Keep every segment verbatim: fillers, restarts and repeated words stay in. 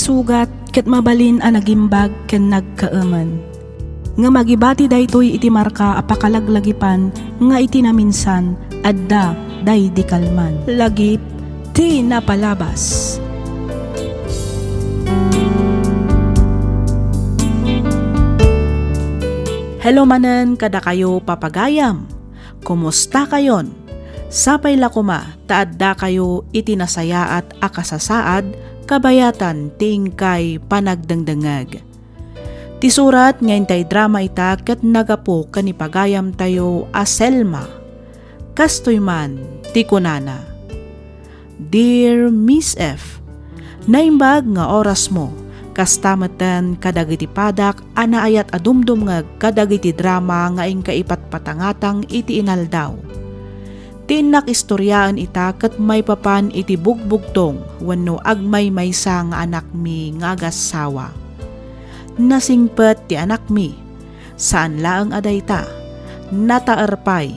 Sugat ket mabalin a nagimbag ken nagkaemen. Ngem agibati daytoy iti marka a pakalaglagipan nga iti naminsan adda daydi kalman. Lagip ti napalabas. Hello manen kadakayo, papagayam. Kumusta kayon? Sapay la koma ta addakayo iti nasayaat a kasasaad kabayatan ti inkay panagdengdengngeg. Ti surat nga intay drama ita ket nagapu ken ni pagayamtayo a Selma. Kastoy man ti kunana, "Dear Miss F, naimbag nga orasmo, kasta metten kadagiti padak a naayat a dumdumngeg kadagiti drama nga inka ipatpatangatang iti inaldaw. Ti innak istoriaen ita ket maipapan iti bugbugtong wenno agmaymaysa nga anakmi nga agassawa. Nasingpet ti anakmi, saan laeng a dayta, nataer pay.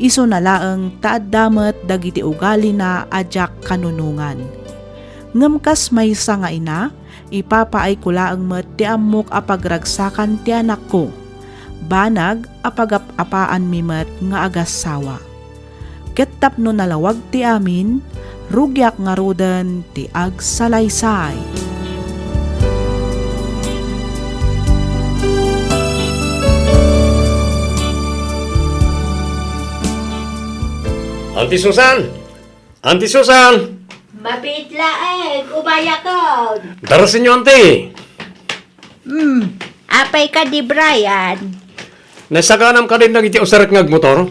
Isuna laeng ta adda met dagiti ugalina a diak kanunongan. Ngem kas maysa nga ina, ipapaayko laeng met ti ammok a pagragsakan ti anakko. Banag a pagap-apaanmi met nga agassawa. Ket tapno nalawag ti amin, rugiak ngaruden ti agsalaysay." Auntie Susan! Auntie Susan! Mabiit laeng, umayakon. Darasenyo, Auntie. Hmm, apay kadi, Brian? Naisaganam kadin dagiti usarek nga agmotor?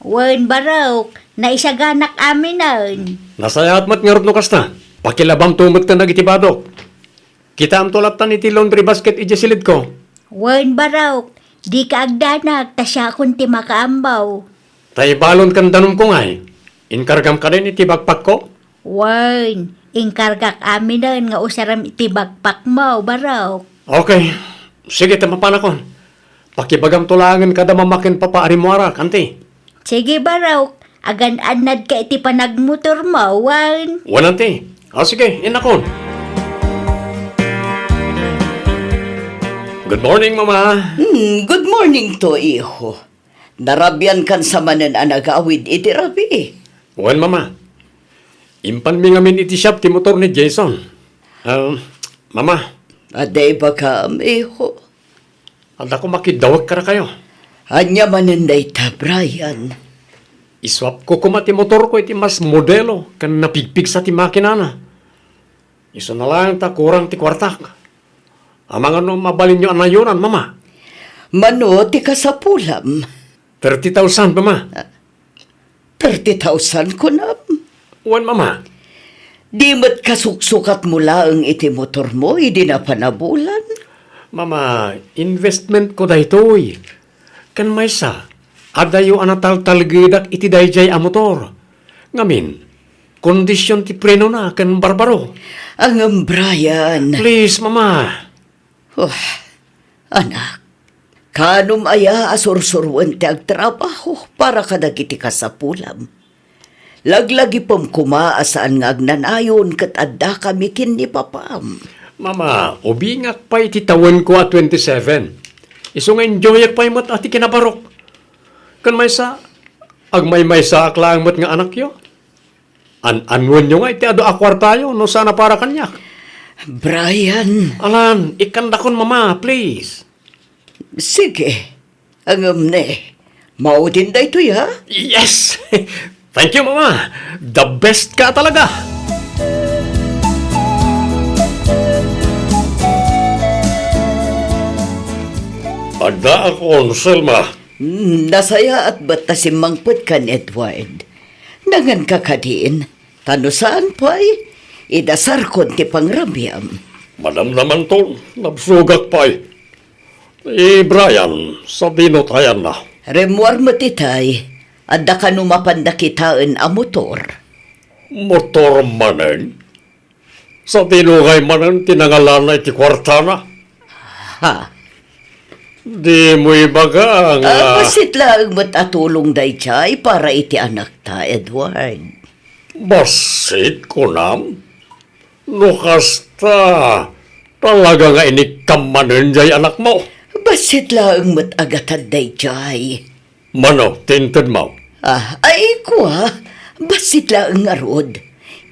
Wen, barok, naisaganak aminen. Nasayaat met ngarud no kasta. Pakilabamto met ken dagiti badok. Kitaamto lattan iti laundry basket idiay silidko. Wen, barok, dika agdanag ta siakon ti makaammo. Ta ibalon ken danumko ngay, inkargam kadin iti backpackko? Wen, inkargak aminen nga usarem iti backpackmo, barok. Okay. Sige, ta mapanakon. Pakibagamto laengen kada mama ken papa a rimmuarak, Auntie. Sige, barok. Agan-annadka iti panagmotormo, wen? Wen, Auntie. O, sige, innakon. Good morning, Mama. Hmm, good morning to, iho. Narabiankan sa manen a nagawid iti rabii? Wen, Mama. Impanmi ngamin iti shop ti motor ni Jason. Ah, Mama. Adda ibagam, iho? Adda ko makiddawek kadakayo. Ania manen dayta, Brian? Iswapko koma ti motorko iti mas modelo ken napigpigsa ti makinana. Isuna laeng ta kurang ti kuartak. Amangan no mabalinyo a nayonan, Mama. Mano ti kasapulam? Thirty thousand, Mama. Thirty thousand kunam? Wen, Mama. Di met kasuksukatmo laeng iti motormo idi napan a bulan? Mama, investmentko daytoy. Ken maysa, adayo a nataltalgedak iti daydiay a motor. Ngamin, kondision ti prenona ken barbaro. Ngem, Brian. Please, Mama. Oh, anak, kanom aya a sursuruen ti agtrabaho para kadagiti kasapulam? Laglagipem koma a saan nga agnanayon ket addakami ken ni papam. Mama, ubingak pay iti tawenko a twenty-seven. Isu nga enjoyak pay met a ti kinabarok. Ken maysa, agmaymaysaak laeng met nga anakyo. An-annuenyo ngay ti adu a kuartayo no saan a para kaniak. Brian. Alan, ikkandakon, Mama, please. Sige. Ngem ne, maudin daytoy, ha? Yes! Thank you, Mama. The best ka talaga. Agdaakon, Selma. Hmm, nasayaat met ta simmangpetka ni Edward. Nangan ka kadin, ta no saan pay, idasarkon ti pangrabiam. Madamdamanton, nabsogak pay. Ni Brian, sadino ti ayanna? Rimmuar met itay, adda kano mapanda kitaen a motor. Motor manen? Sadino ngay manen ti nangalanna iti kuartana? Ha? Dimo ibaga nga Ah, bassit laeng met a tulong daydiay para iti anakta, Edward. Bassit, kunam? No kas-, Ta, talaga nga inikkam manen jay anakmo. Bassit laeng met a gatad dayjay. Mano ti intedmo? Ah, ay, kua, bassit laeng ngarud.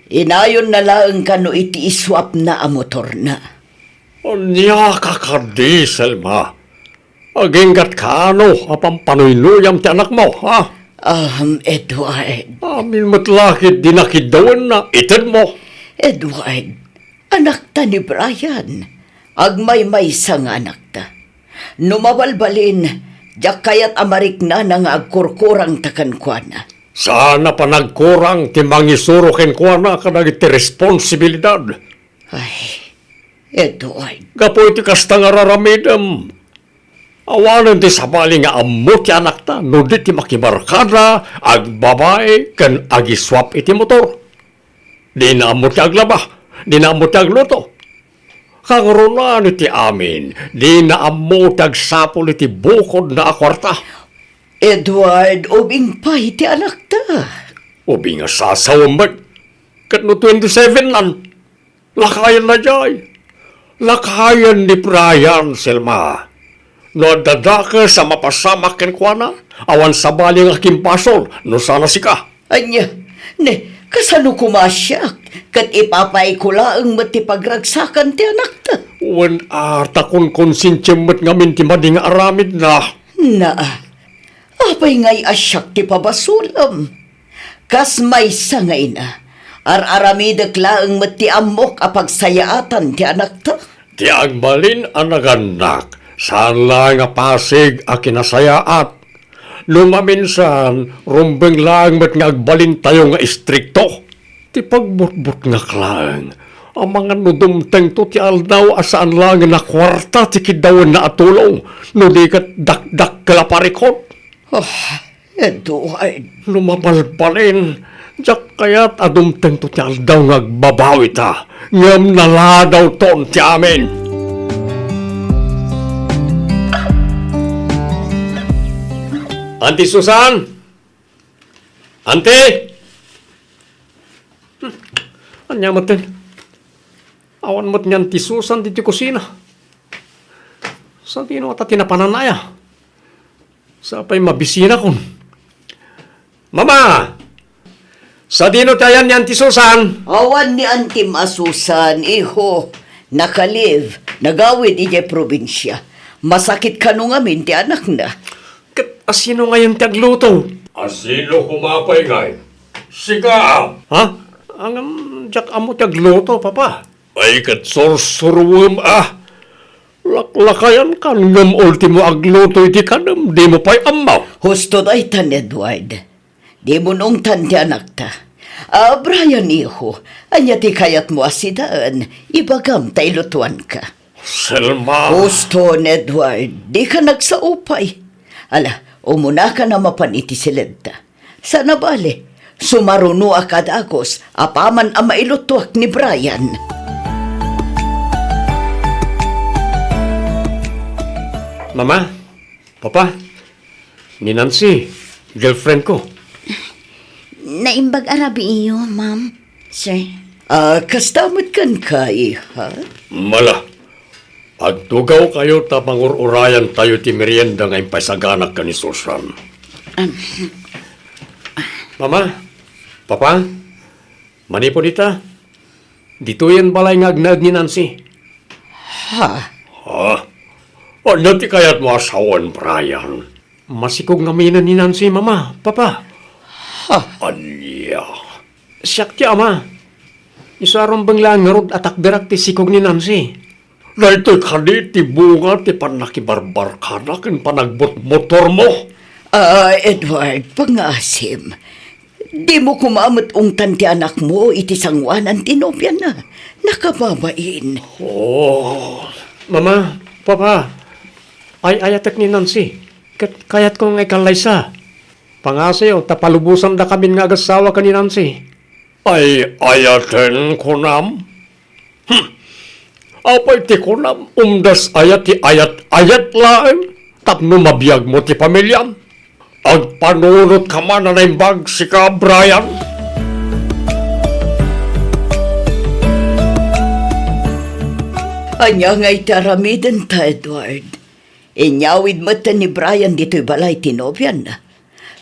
Inayonna laeng kano iti iswapna a motorna. Ania ka kadi, Selma? Aginggat kano a pampanuynuyam ti anakmo, ha? Ahem, Edward. Amin met la ket di nakiddawenna, itedmo. Edward, anakta ni Brian. Agmaymaysa nga anakta. No mabalbalin, diak kayat a mariknana nga agkurkurangta kenkuana. Saan a panagkurang ti mangisuro kenkuana kadagiti responsibilidad. Ay, Edward. Gapu iti kasta nga raramidem, awanen ti sabali nga ammo ti anakta no di ti makibarkada, agbabae, ken agiswap iti motor. Dina ammo ti aglaba, dina ammo ti agluto. Kangrunaan iti amin, dina ammo ti agsapul iti bukodna a kuarta. Edward, ubing pay ti anakta. Ubing a sasawem met. Ket no twenty-seven-nan, lakayenna jay. Lakayen ni Brian, Selma. No adda dakes a mapasamak kenkuana, awan sabali nga kimbasol no saan a sika. Ania, ne, kasano koma a siak? Ket ipapaayko laeng met ti pagragsakan ti anakta. Wen a, ta konkonsiensiem met ngamin ti madi nga aramidna. Naa, apay ngay a siak ti pabasolem? Kas maysa nga ina, ar-aramidek laeng met ti ammok a pagsayaatan ti anakta. Ti agbalin a nagannak, saan laeng a pasig a kinasayaat. No maminsan, rumbeng laeng met nga agbalintayo nga istrikto. Ti pagbutbutngak laeng, amangan no dumtengto ti aldaw a saan laeng a kuarta ti kiddawenna a tulong, no di ket dakdakkel a parikut. Ah, Edward. No mabalbalin, diak kayat a dumtengto ti aldaw nga agbabawita, ngem naladawton ti amin. Auntie Susan! Auntie! Hmm, ania metten? Awan met ni Auntie Susan ditoy kusina. Sadino ata ti napanan aya? Sa pay mabisinakon. Mama! Sadino ti ayan ni Auntie Susan? Awan ni Antim a Susan, iho. Naka-leave. Nagawid idiay probinsia. Masakit kano ngamin ti anakna. Ket asino ngayon ti agluto? Asino koma pay ngay? Sika! Ha? Ngem, diak ammo ti agluto, Papa. Ay, ket sursuruem a. Laklakayankan ngem ultimo agluto iti kanem, dimo pay ammo. Husto daytan, Edward. Dimo naungtan ti anakta. Ah, Brian, iho, ania ti kayatmo a sidaen? Ibagam ta ilutuanka. Selma. Huston, Edward, dika nagsaupay. Ala, umunaka na mapan iti siledta. Saan a bale, sumarunoak a dagus apaman a mailutuak ni Brian. Mama, Papa, ni Nancy, girlfriend ko. Naimbag a rabii, ma'am, sir. Ah, kasta met kenka, iha? Mala. Agtugawkayo ta pangur-urayantayo ti merienda nga impaysaganak ken ni Susan. Am. Mama, Papa, manipud ita, ditoyen balay nga agnaed ni Nancy. Ha? Ha? Ania ti kayatmo a sawen, Brian? Masikog ngaminen ni Nancy, Mama, Papa. Ha? Ania? Siak ti ama. Isu a rumbeng laeng ngarud a takderak ti sikog ni Nancy. Daytoy kadi ti bunga ti pannakibarbarbakada ken panagbutmotormo. Ah, Edward, pangngaasim. Dimo koma met ungtan ti anakmo iti sangoanan ti nobiana. Nakababain. Oh, Mama, Papa, ay-ayatek ni Nancy. Ket kayatko nga ikallaysa. Pangngaasim ta palubosandakamin nga agassawa ken ni Nancy. Ay-ayaten, kunam? Hmm. Apay ti kunam, umdas aya ti ayat-ayat laeng tapno mabiagmo ti pamiliam? Agpanunotka man a naimbag, sika, Brian. Ania ngay ti aramidenta, Edward? Inyawid metten ni Brian ditoy balay ti nobianna.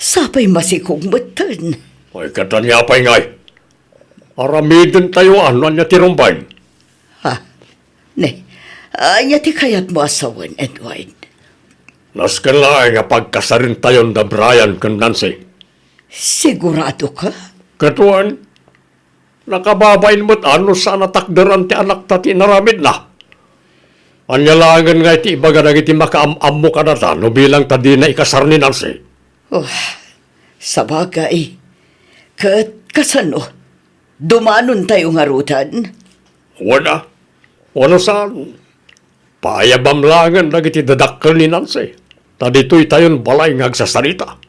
Sapay masikog metten. Ay, ket ania pay ngay? Aramidentayo a no ania ti rumbeng. Ha? Ne, ania ti kayatmo a sawen, Edward? Nasken laeng a pagkasarentayon da Brian ken Nancy. Sigurado ka? Ket wen, nakababain met a no saan a takderan ti anakta ti inaramidna. Ania laengen ngay ti ibaga dagiti makaam-ammo kadata no bilang ta dina ikasar ni Nancy? Oh, sabagay. Ket kasano? Dumanontayo ngaruden? Wen a, wen a saan. Paayabam laengen dagiti dadakkel ni Nancy, ta ditoytayon balay nga agsasarita.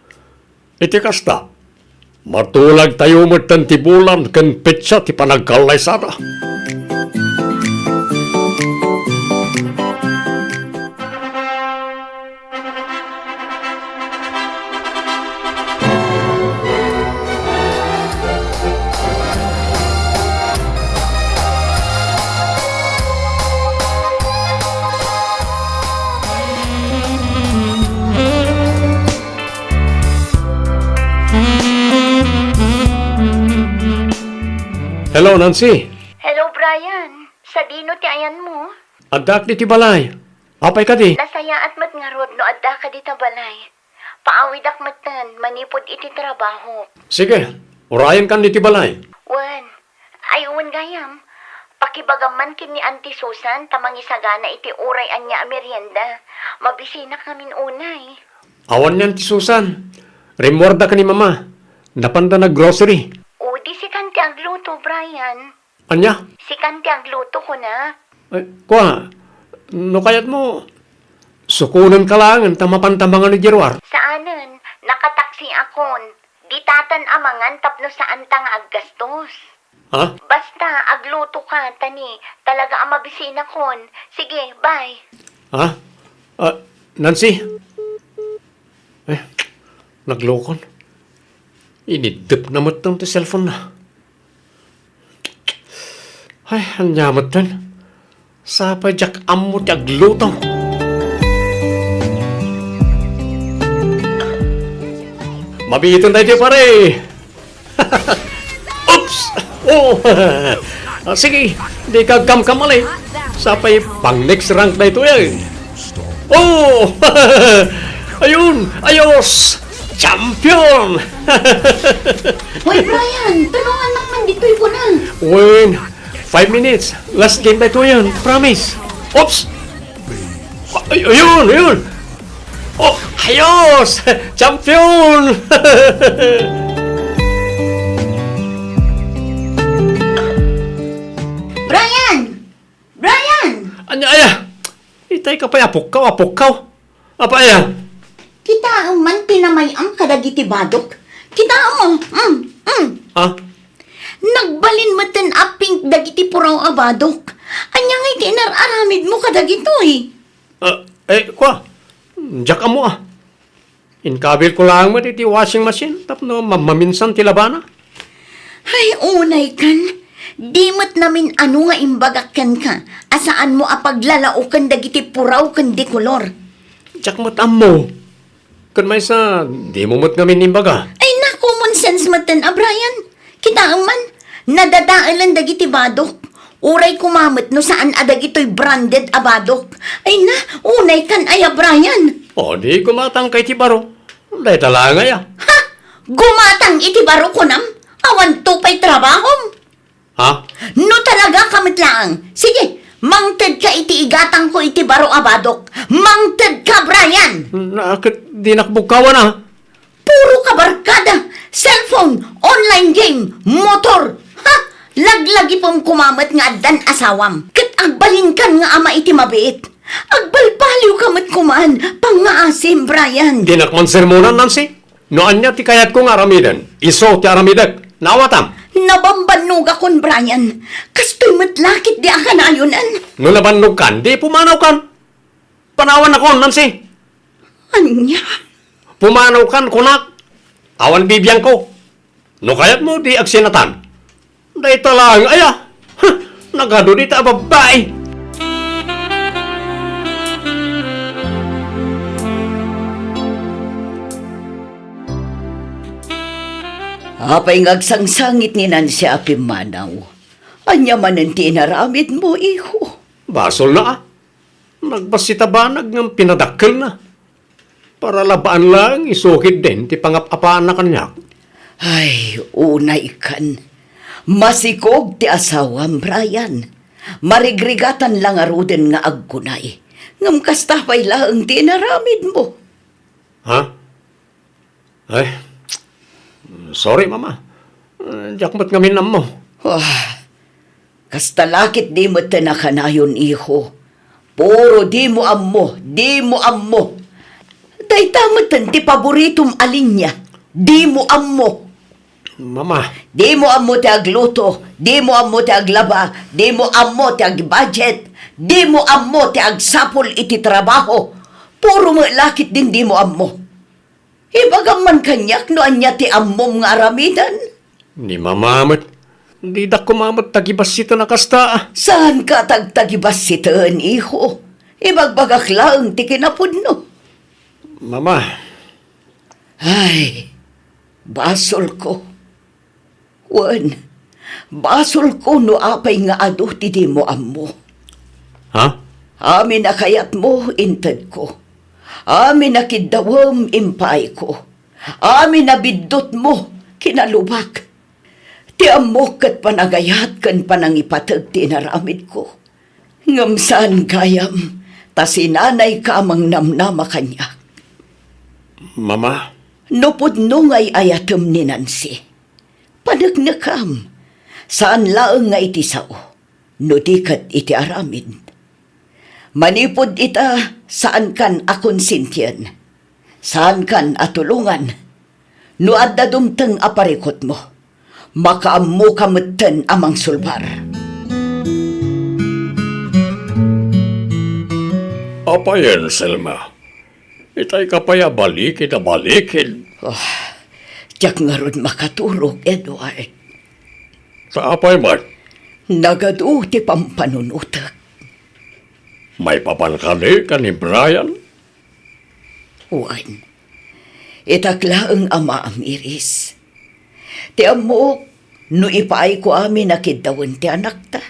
Iti kasta, matulagtayo metten ti bulan ken petsa ti panagkallaysada. Hello, Nancy. Hello, Brian. Sadino ti ayanmo? Addaak ditoy balay. Apay kadi? Nasayaat met ngarud no addaka dita balay. Paawidak metten manipud iti trabahok. Sige, urayenkan ditoy balay. Wen, ay wen gayam, pakibagam man ken ni Auntie Susan ta mangisagana iti uray ania a merienda. Mabisinak ngamin unay. Awan ni Auntie Susan. Rimmuarda ken ni Mama. Napanda naggrocery. O, di sikan ti agluto, Brian. Ania? Sikan ti agluto, kuna. Ay, kua, no kayatmo, sukonenka laengen ta mapanta mangan idiay ruar. Saanen, nakataksiakon. Ditatan a mangan tapno saanta nga aggastos. Ha? Basta, aglutoka, ta ni, talaga a mabisinakon. Sige, bye. Ha? Ah, Nancy? Eh, naglokon. Iniddep na met ti cellphone na. Ay, ania met ten? Sapay diak ammo ti agluto. Mabiiten tayo, pare. Oops! Oh! Ah, sige, di ka kamkamali. Sapay pang next rank na ito yan. Oh! Ayun! Ayos! Champion! Hoy, Brian! Tulungan lang man ditoy ko na. Win! Five minutes. Last game na ito yan. Promise. Oops! Ay, ayun! Ayun! Oh! Ayos! Champion! Brian! Brian! Anya, aya? Itay ka pay apukkaw, apukkaw. Apa, aya? Kitaem man ti namay-am kadagiti badok. Kitaem, mm, mm. Ha? Nagbalin metten a pink dagiti puraw a badok. Anya ngay ti inar-aramidmo kadagitoy? Ah, eh, kua, diak ammo, ah. Inkabilko laeng met iti washing machine tapno ma-, maminsan ti labana. Ay, unay kan. Di met namin-ano nga imbagak kenka a saanmo a paglalaoken dagiti puraw ken dekolor. Diak met ammo. Ken maysa, dimo met ngamin imbaga. Ay, na, common sense metten a, Brian. Kitaem man, nadadaelen dagiti badok. Uray koma met no saan a dagitoy branded a badok. Ay na, unay kan aya, Brian. O, di gumatangka iti baro. Dayta laeng aya. Ha? Gumatang iti baro, kunam? Awanto pay trabahom? Ha? No talaga ka met laeng, sige, mangtedka iti igatangko iti baro a badok. Mangtedka, Brian! Na, ket dinak bugkawan a. Puro ka barkada, cellphone, online game, motor. Ha? Laglagipem koma met nga addan asawam. Ket agbalinkan nga ama iti mabiit. Agbalbaliw ka met koman, pangngaasim, Brian. Dinak man sermonan, Nancy. No ania ti kayatko nga aramiden, isu ti aramidek. Naawatam? Nabambannogakon, Brian. Kastoy met la ket di a kanayonen. No nabannogkan, di pumanawkan. Panawanakon, Nancy. Ania? Pumanawkan, kunak. Awan bibiangko. No kayatmo, di agsinatan. Dayta laeng aya. Huh, nagadu dita a babbai. Apay nga agsangsangit ni Nancy a pimmanaw? Ania manen ti inaramidmo, iho? Basolna, a. Nagbassit a banag ngem pinadakkelna. Para labaan laeng isukid den ti pangap-apaanna kaniak. Ay, unaykan. Masikog ti asawam, Brian. Marigrigatan la ngaruden nga agkunay. Ngem kasta pay laeng ti inaramidmo. Ha? Ay, sorry, Mama. Eh, diak met ngamin ammo. Ah, kasta la ket di met ti nakanayon, iho. Puro dimo ammo, dimo ammo. Dayta met ti paboritom a linia. Dimo ammo. Mama. Dimo ammo ti agluto, dimo ammo ti aglaba, dimo ammo ti agbudget, dimo ammo ti agsapul iti trabaho. Puro met la ket din dimo ammo. Ibagam man kaniak no ania ti ammom nga aramiden. Ni Mama met, didak koma met tagibassiten a kasta, a. Saanka tagtagibassiten, iho. Ibagbagak laeng ti kinapudno. Mama. Ay, basolko. Wen, basolko no apay nga adu ti dimo ammo. Ha? Amin a kayatmo, intedko. Amin a kiddawem, impaayko. Amin a biddutmo, kinalubak. Ti ammok ket panagayat ken panangipateg ti inaramidko. Ngem saan gayam, ta sinanayka a mangnamnama kaniak. Mama? No pudno nga ay-ayatem ni Nancy, paneknekam, saan laeng nga iti sao, no di ket iti aramid. Manipud ita, saankan a konsentien, saankan a tulongan. No adda dumteng a parikutmo, makaammoka metten a mangsulbar. Apayen, Selma? Itay ka pay a balikid a balikid. Ah, diak ngarud makaturog, Edward. Ta apay met? Nagadu ti pampanunotek. Maipapan kadi ken ni Brian? Wen, itak laeng a maamiris. Ti ammok, no ipaayko amin a kiddawen ti anakta,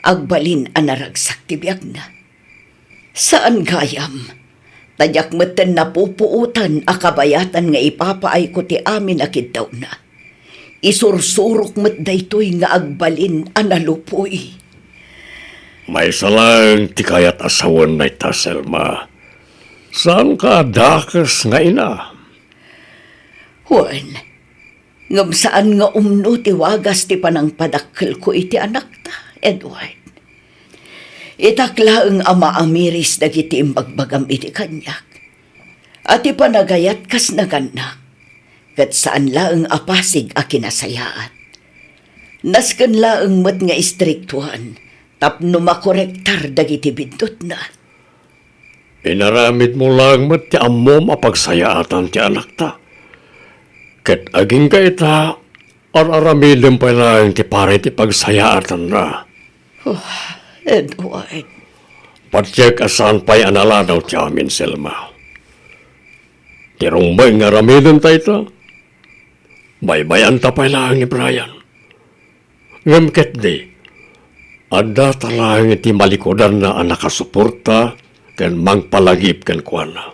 agbalin a naragsak ti biagna. Saan gayam, ta diak metten napupuotan a kabayatan nga ipapaayko ti amin a kiddawna. Isursurok met daytoy nga agbalin a nalupoy. Maysa laeng ti kayat a sawen dayta, Selma. Saanka a dakes nga ina. Wen, ngem saan nga umno ti wagas ti panangpadakkelko iti anakta, Edward. Itak laeng a maamiris dagiti imbagbagam idi kaniak. A ti panagayat kas nagannak, ket saan laeng a pasig a kinasayaat. Nasken laeng met nga istriktuan tapno makorektar dagiti biddutna. Inaramidmo laeng met ti ammom a pagsayaatan ti anakta. Ket agingga ita, ar-aramidem pay laeng ti para iti pagsayaatanna. Oh, Edward. Patiek a saan pay a naladaw ti amin, Selma. Ti rumbeng nga aramiden dayta, baybay-anta pay laeng ni Brian. Ngem ketdi, addata laeng ti malikudanna a nakasuporta ken mangpalagip kenkuana.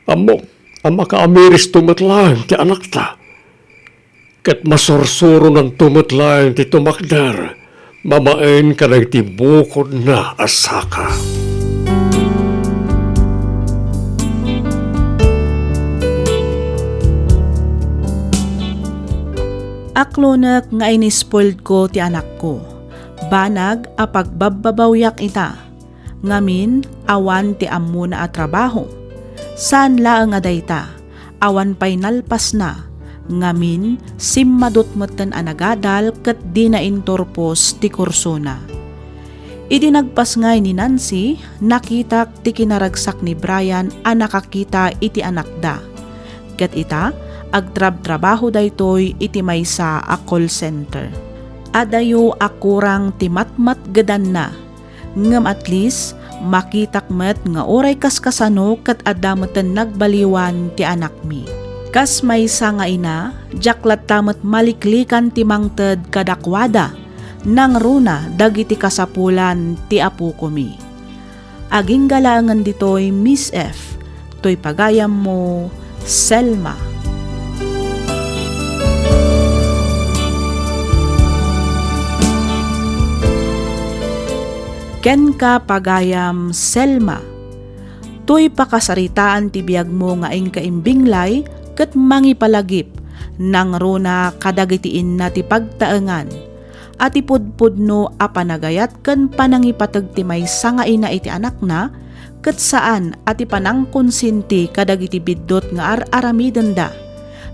Ammok a makaamiristo met laeng ti anakta, ket masursuronanto met laeng ti tumakder babaen kadagiti bukodna a saka. Aklonek nga inispoildko ti anakko. Banag a pagbabbabawiak ita. Ngamin, awan ti ammona a trabaho. Saan laeng a dayta, awan pay nalpasna. Ngamin, simmadut metten a nagadal ket dina inturpos ti kursona. Idi nagpasngay ni Nancy, nakitak ti kinaragsak ni Brian a nakakita iti anakda. Ket ita, agtrabtrabaho daytoy iti maysa a call center. Adayo a kurang ti matmatgedanna. Ngem at least, makitak met nga uray kaskasano ket adda meten nagbaliwan ti anakmi. Kas maysa nga ina, diak latta met maliklikan ti mangted kadakuada, nangruna dagiti kasapulan ti apokomi. Agingga laengen ditoy, Miss F, toy pagayammo, Selma. Kenka, pagayam Selma. Toy pakasaritaan ti biagmo nga inka imbinglay ket mangipalagip, nangruna kadagiti inna ti pagtaengan, a ti pudpudno a panagayat ken panangipateg ti maysa nga ina iti anakna, ket saan a ti panangkonsinti kadagiti biddut nga ar-aramidenda,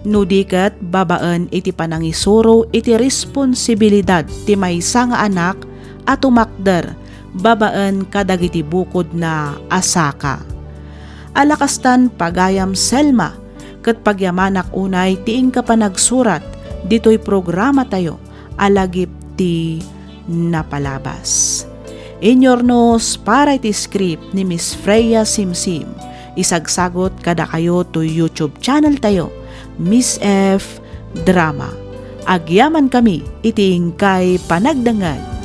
no di ket babaen iti panangisuro iti responsibilidad ti maysa nga anak a tumakder babaen kadagiti bukodna a saka. Ala kastan, pagayam Selma, ket pagyamanak unay ti inka panagsurat ditoy programatayo a lagip ti napalabas. Inyurnos para iti script ni Miss Freya Simsim. Isagsagot kadakayo toy YouTube channel tayo, Miss F Drama. Agyamankami iti inkay panagdengngeg.